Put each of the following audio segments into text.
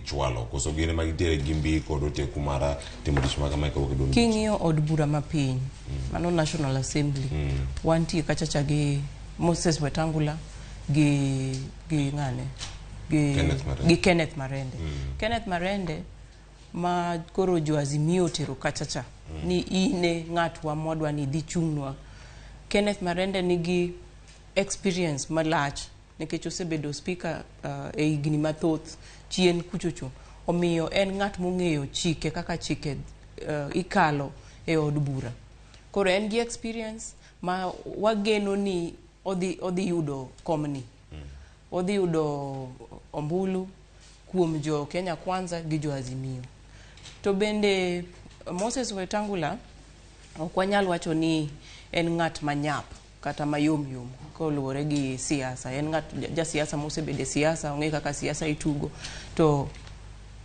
gichwalo koso gin ema gintiere gi mbi kod oteku mar timo tich ma kamae kawuok e duond bucha? King'iyo od bura mapiny, mano National Assembly, wantie kacha cha gi Moses Wetangula gi gi ng'ane gi Kenneth Marende. gi Kenneth Marende. Kenneth Marende ma koro jo Azimio otero kacha cha ni ine ng'atwa mwadwa ni idhi chung'nwa. Kenneth Marende nigi experience malach nikech osebedo speaker e higni mathoth chien kuchocho. Omiyo en ng'at mong'eyo chike kaka chike ikalo e od bura. Koro en gi experience ma wageno ni odhi, odhi yudo komni. Odhi yudo ombulu kuom jo Kenya Kwanza gi jo Azimio. To bende Moses Wetangula ok wanyal wacho ni en ng'at manyap kata mayom yom koluwore gi siasa. En ng'at jasiasa mosebedo e siasa, ong'e kaka siasa itugo. To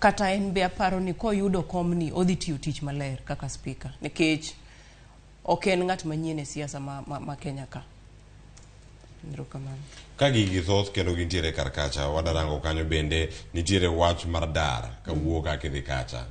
kata en be aparo ni koyudo komni odhi tiyo tich maler kaka speaker nikech ok en ng'at manyien e siasa ma, ma, ma Kenya ka. Erokamano. Ka gigi thoth kendo gintiere kar kacha, wadarango kanyo bende nitiere wach mar dar kawuok kaka idhi kacha.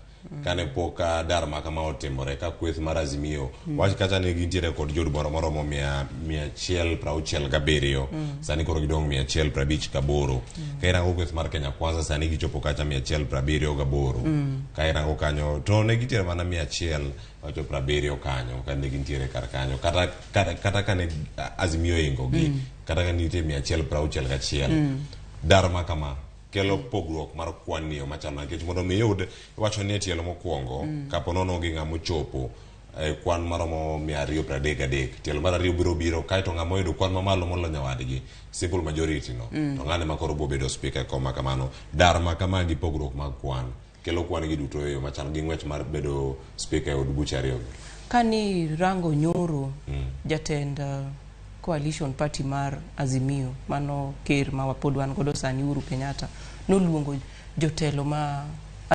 Kane pok dar ma kama otimore ka kweth mar Azimio wach kacha ne gintiere kod jood bura moromo 167 sani koro gidong' 158. Ka irango kweth mar Kenya Kwanza sani gichopo kacha 178. Ka irango kanyo to ne gintiere mana 170 kanyo kane gintiere kar kanyo kata, kata, kata kane Azimio oingo gi kata ka nitie 161. Dar ma kama kelo pogruok mar kwan ni yo machalo nikech mondo mi iyud iwacho ni e tielo mokwongo kapo nono onge ng'ama ochopo e kwan maromo 233 tielo mar ariyo biro biro kaeto ng'ama oyudo kwan mamalo moloyo nyawadgi simple majority no to ng'ane ma koro biro bedo speaker e kom ma kamano dar ma kama gi pogruok mag kwan kelo kwan gi duto e yo machal gi ng'wech mar bedo speaker e od buche ariyo gi. Kani rango nyoro jatend coalition party mar Azimio mano ker ma pod wan godo sani Uhuru Kenyatta noluongo jotelo ma